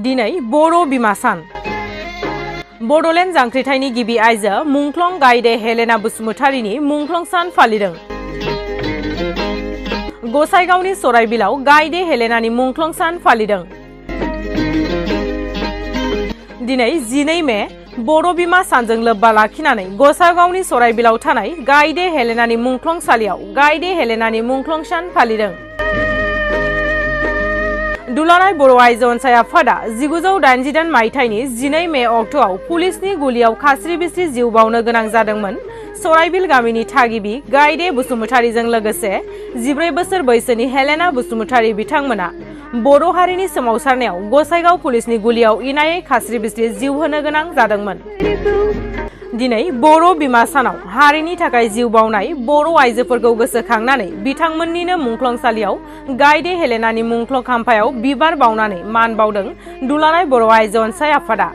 दिनै बर' बिमा सान बड'लेण्ड जांख्रिथायनि गिबि आइजो मुंख्लं गायदे हेलेना बसुमतारीनि मुंख्लं सान फालिदों। गसाइगावनि सराइबिलाव गायदे हेलेनानि मुंख्लं सान फालिदों। दिनै 12 मे बर' बिमा सानजों लोब्बा लाखिनानै गसाइगावनि सराइबिलाव थानाय गायदे हेलेनानि मुंख्लं सालियाव गायदे हेलेनानि मुंख्लं सान फालिदों। दुलाराय बर' आइजो अनसाय आफादा 1988 मायथाइनि 12 मे अक्ट'आव पुलिसनि गुलियाव खास्रि बिस्रि जिउ बावनो गोनां जादोंमोन। सराइबिल गामिनि थागिबि गायदे बसुमतारीजों लोगोसे 14 बोसोर बैसोनि हेलेना बसुमतारी बिथांमोना बर' हारिनि सोमावसारनायाव गसाइगाव पुलिसनि गुलियाव इनायै खास्रि बिस्रि जिउ होनो गोनां जादोंमोन। दिनै बर' बिमा सानाव हारिनि थाखाय जिउ बावनाय बर' आइजोफोरखौ गोसोखांनानै बिथांमोननिनो मुंख्लंसालियाव गायदे हेलेनानि मुंख्लं खाम्फायाव बिबार बावनानै मान बावदों दुलाराय बर' आइजो अनसाय आफादा।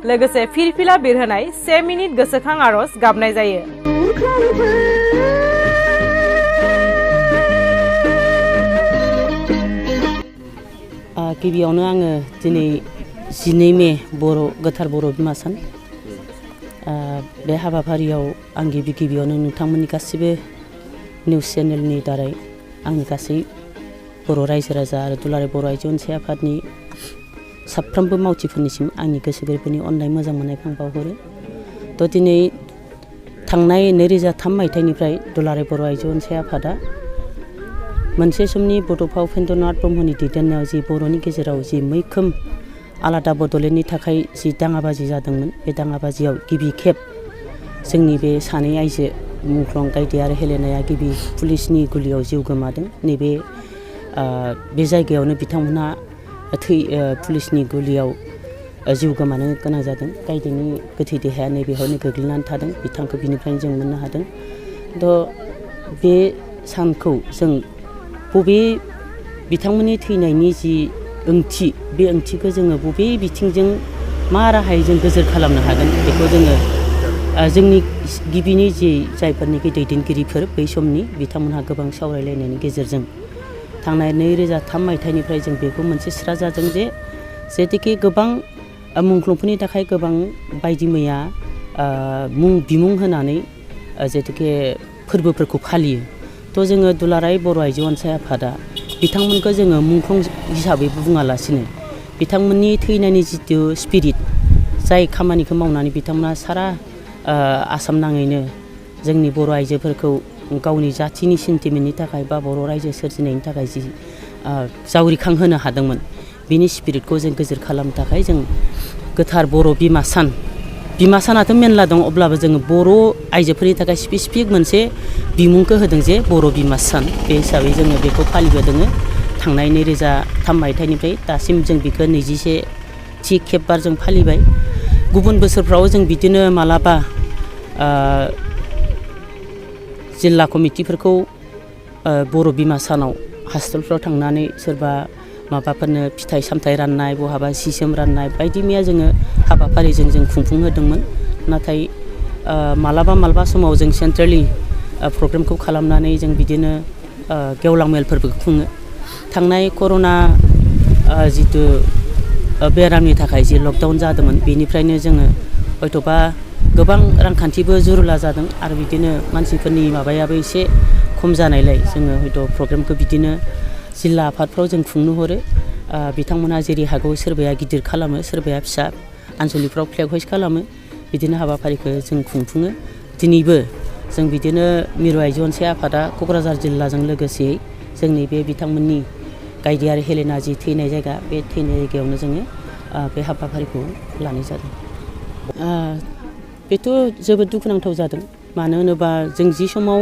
लोगोसे फिरफिला बिरहोनाय 1 मिनिट गोसोखां आरज गाबनाय जायो। गिबियावनो आङो दिनै 12 मे गोथार बर' बिमा सान बे हाबाफारियाव आं गिबियावनो नोंथांमोननि गासिबो निउस चेनेलनि दारै आंनि गासै बर' रायजो राजा आरो दुलाराय बर' आइजो अनसाय आफादनि साफ्रोमबो मावथिफोरनिसिम आंनि गोसो गोरबोनि अननाय मोजां मोननायखौ आं बावहरो। थ' दिनै थांनाय 2003 मायथाइनिफ्राय दुलाराय बर' आइजो अनसाय आफादा मोनसे समनि बड'फा उपेन्द्रनाथ ब्रह्मनि दैदेननायाव जि बर'नि गेजेराव जि मैखोम आलादा बड'लेण्डनि थाखाय जि दाङाबाजि जादोंमोन, बे दाङाबाजियाव गिबि खेब जोंनि बे सानै आइजो मुंख्लं गायदे आरो हेलेनाया गिबि पुलिसनि गुलियाव जिउ गोमादों। नैबे बे जायगायावनो बिथांमोनहा पुलिसनि गुलियाव जिउ गोमानो गोनां जादों। गायदेनि गोथै देहाया नैबेयावनो गोग्लैनानै थादों। बिथांखौ बिनिफ्रायनो जों मोननो हादों। थ' बे सानखौ जों बबे बिथांमोननि थैनायनि जि ओंथि, बे ओंथिखौ जोङो बबे बिथिंजों मा राहायै जों गोजोर खालामनो हागोन, बेखौ जोङो जोंनि गिबिनि जि जायफोरनिखि दैदेनगिरिफोर बै समनि बिथांमोनहा गोबां सावरायलायनायनि गेजेरजों थांनाय 2003 मायथाइनिफ्राय जों बेखौ मोनसे स्रा जादों जे जेतुके गोबां मुंख्लंफोरनि थाखाय गोबां बायदि मैया बिमुं होनानै जेतुके फोरबोफोरखौ फालियो। थ' जोङो दुलाराय बर' आइजो अनसाय आफादा बिथांमोनखौ जोङो मुंख्लं हिसाबै बुङालासिनो बिथांमोननि थैनायनि जिथु स्पिरिट, जाय खामानिखौ मावनानै बिथांमोना सारा आसाम नाङैनो जोंनि बर' आइजोफोरखौ गावनि जाथिनि सेन्टिमेन्टनि थाखाय बा बर' रायजो सोरजिनायनि थाखाय जि जावरिखांहोनो हादोंमोन, बिनि स्पिरिटखौ जों गोजोर खालामनो थाखाय जों गोथार बर' बिमा सानाथ' मेरला दं, अब्लाबो जोङो बर' आइजोफोरनि थाखाय स्पेसिफिक मोनसे बिमुंखौ होदों जे बर' बिमा सान। बे हिसाबै जोङो बेखौ फालिबोदों। थांनाय 2003 मायथाइनिफ्राय दासिम जों बेखौ 21थि खेबबार जों फालिबाय। गुबुन बोसोरफ्राव जों बिदिनो मालाबा जिल्ला कमिटिफोरखौ बर' बिमा सानाव हस्टेलफ्राव थांनानै सोरबा माबाफोरनो फिथाइ सामथाइ राननाय, बहाबा सि जोम राननाय बायदि मैया जोङो हाबाफारिजों जों खुंफुंहोदोंमोन। नाथाय मालाबा समाव जों सेन्ट्रेलि प्रग्रामखौ खालामनानै जों बिदिनो गेवलां मेलफोरबो खुङो। थांनाय कर'ना जिथु बेरामनि थाखाय जि लकडाउन जादोंमोन, बेनिफ्रायनो जोङो हयथ'बा गोबां रांखान्थिबो जुरुला जादों आरो बिदिनो मानसिफोरनि माबायाबो एसे खम जानायलाय जोङो हयथ' प्रग्रामखौ बिदिनो जिल्ला आफादफ्राव जों खुंनो हरो। बिथांमोनहा जेरै हागौ सोरबाया गिदिर खालामो, सोरबाया फिसा आनसलिकफ्राव फ्लेग हइस्ट खालामो। बिदिनो हाबाफारिखौ जों खुंफुङो। दिनैबो जों बिदिनो मिरु आइजो अनसाय आफादा क'क्राझार जिल्लाजों लोगोसेयै जोंनि बे बिथांमोननि गायदे आरो हेलेना जि थैनाय जायगा, बे थैनाय जायगायावनो जोङो बे हाबाफारिखौ लानाय जादों। बेथ' जोबोद दुखुनांथाव जादों। मानो होनोबा जों जि समाव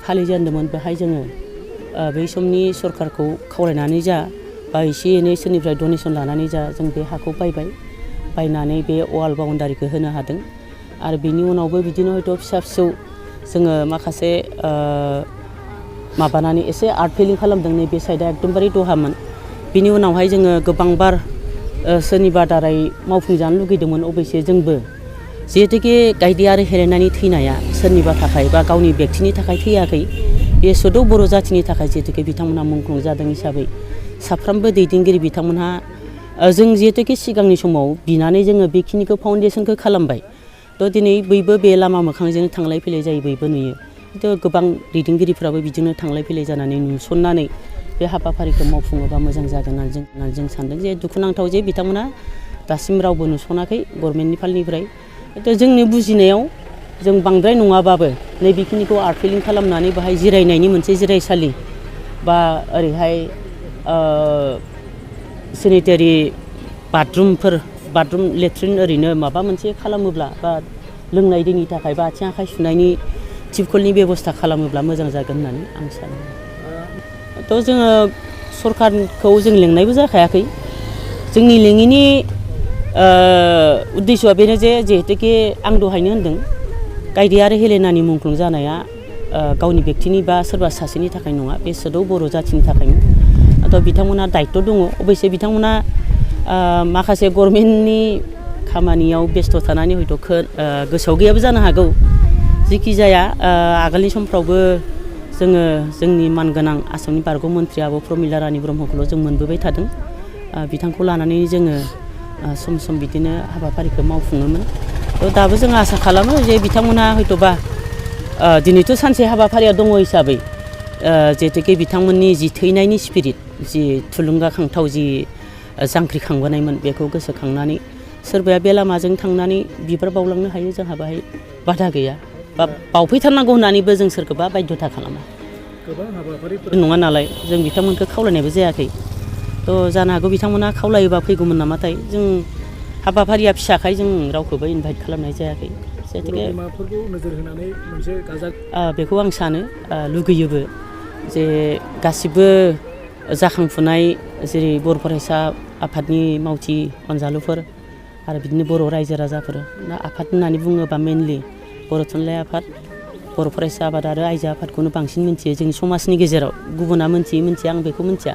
फालिजेनदोंमोन, बेहाय जोङो बै समनि सरकारखौ खावलायनानै जा बा एसे एनै सोरनिफ्राय डनेसन लानानै जा जों बे हाखौ बायनानै बे वाल बाउन्डारिखौ होनो हादों। आरो बेनि उनावबो बिदिनो हयथ' फिसा फिसौ जोङो माखासे माबानानै एसे आर्ट फिलिं खालामदों। नैबे साइडआ एकदमबारे दहामोन। बिनि उनावहाय जोङो गोबांबार सोरनिबा दारै मावफुंजानो लुगैदोंमोन। अबयसे जोंबो जिहेतुके गायदे आरो हेलेनानि थैनाया सोरनिबा थाखाय बा गावनि बेक्तिनि थाखाय थैयाखै, बे सद' बर' जाथिनि थाखाय जिहेतुके बिथांमोनहा मुंख्लं जादों हिसाबै साफ्रोमबो दैदेनगिरि बिथांमोनहा जों जिहेतुके सिगांनि समाव बिनानै जोङो बेखिनिखौ फाउन्डेसनखौ खालामबाय थ' दिनै बयबो बे लामा मोखांजों थांलाय फैलाय जायो बयबो नुयो खिन्थु गोबां दैदेनगिरिफ्राबो बिदिनो थांलाय फैलाय जानानै नुसननानै बे हाबाफारिखौ मावफुङोबा मोजां जागोन होननानै जों सानदों जे दुखुनांथाव जे बिथांमोना दासिम रावबो नुसनाखै गभर्नमेन्टनि फालनिफ्राय थ' जोंनि बुजिनायाव जों बांद्राय नङाबाबो नैबेखिनिखौ आर्ट फिलिं खालामनानै बाहाय जिरायनायनि मोनसे जिरायसालि बा ओरैहाय सेनिटारि बाथरुम लेट्रिन ओरैनो माबा मोनसे खालामोब्ला बा लोंनाय दैनि थाखाय बा आथिं आखाइ सुनायनि टिपकलनि बेबस्था खालामोब्ला मोजां जागोन होननानै आं सानो थ' जोङो सरकारखौ जों लेंनायबो जाखायाखै जोंनि लेङिनि उद्देश्यआ बेनो जे जिहेतुके आं दहायनो होनदों गायदे आरो हेलेनानि मुंख्लं जानाया गावनि बेक्तिनि बा सोरबा सासेनि थाखाय नङा बे सोदौ बर' जाथिनि थाखायनो थ' बिथांमोना दायित्व दङ अबयसे बिथांमोना माखासे गभर्नमेन्टनि खामानियाव बेस्थ' थानानै हयथ' गोसोआव गैयाबो जानो हागौ जिखि जाया आगोलनि समफ्रावबो जोङो जोंनि मानगोनां आसामनि बारग' मन्थ्रि आब' प्रमिला रानी ब्रह्मखौल' जों मोनबोबाय थादों बिथांखौ लानानै जोङो सम सम बिदिनो हाबाफारिखौ मावफुङोमोन थ' दाबो जों आसा खालामो जे बिथांमोना हयथ'बा दिनैथ' सानसे हाबाफारिया दङ हिसाबै जिहेतुके बिथांमोननि जि थैनायनि स्पिरिट जि थुलुंगाखांथाव जि जांख्रिखांबोनायमोन बेखौ गोसोखांनानै सोरबाया बे लामाजों थांनानै बिबार बावलांनो हायो जोंहा बाहाय बादा गैया बा बावफैथारनांगौ होननानैबो जों सोरखौबा बाध्यता खालामा गोबां हाबाफारिफोर नङा नालाय जों बिथांमोनखौ खावलायनायबो जायाखै थ' जानो हागौ बिथांमोना खावलायोबा फैगौमोन नामाथाय जों हाबाफारिया फिसाखाय जों रावखौबो इनभाइट खालामनाय जायाखै बिमाफोरखौ नोजोर होनानै मोनसे गाजा बेखौ आं सानो लुगैयोबो जे गासिबो जाखांफुनाय जेरै बर' फरायसा आफादनि मावथि अनजालुफोर आरो बिदिनो बर' रायजो राजाफोर दा आफाद होननानै बुङोबा मेनलि बर' थुनलाइ आफाद बर' फरायसा आफाद आरो आइजो आफादखौनो बांसिन मिन्थियो जोंनि समाजनि गेजेराव गुबुना मिन्थिया आं बेखौ मिन्थिया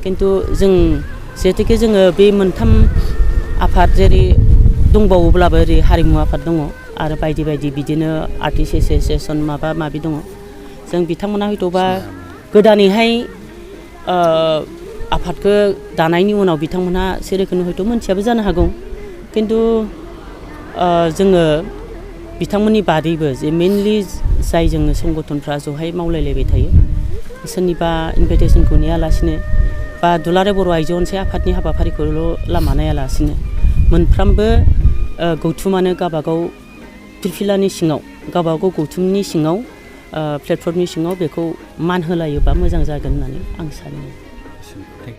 खिन्थु जों जिहेतुके जोङो बे मोनथाम आफाद जेरै दंबावोब्लाबो ओरै हारिमु आफाद दङ आरो बायदि बायदि बिदिनो आर्टिस्ट एस'सियेसन माबा माबि दङ जों बिथांमोना हयथ'बा गोदानैहाय आफादखौ दानायनि उनाव बिथांमोनहा सेरोखोमनो हयथ' मोनथियाबो जानो हागौ खिन्थु जोङो बिथांमोननि बादैबो जे मेनलि जाय जोङो संगठनफ्रा जहाय मावलायलायबाय थायो सोरनिबा इनभाइटेसनखौ नेयालासिनो बा दुलाराय बर' आइजो अनसाय आफादनि हाबाफारिखौल' लामा नायालासिनो मोनफ्रोमबो गौथुमानो गावबागाव फिरफिलानि सिङाव गावबागाव गौथुमनि सिङाव प्लेटफर्मनि सिङाव बेखौ मान होलायोबा मोजां जागोन होननानै आं सानो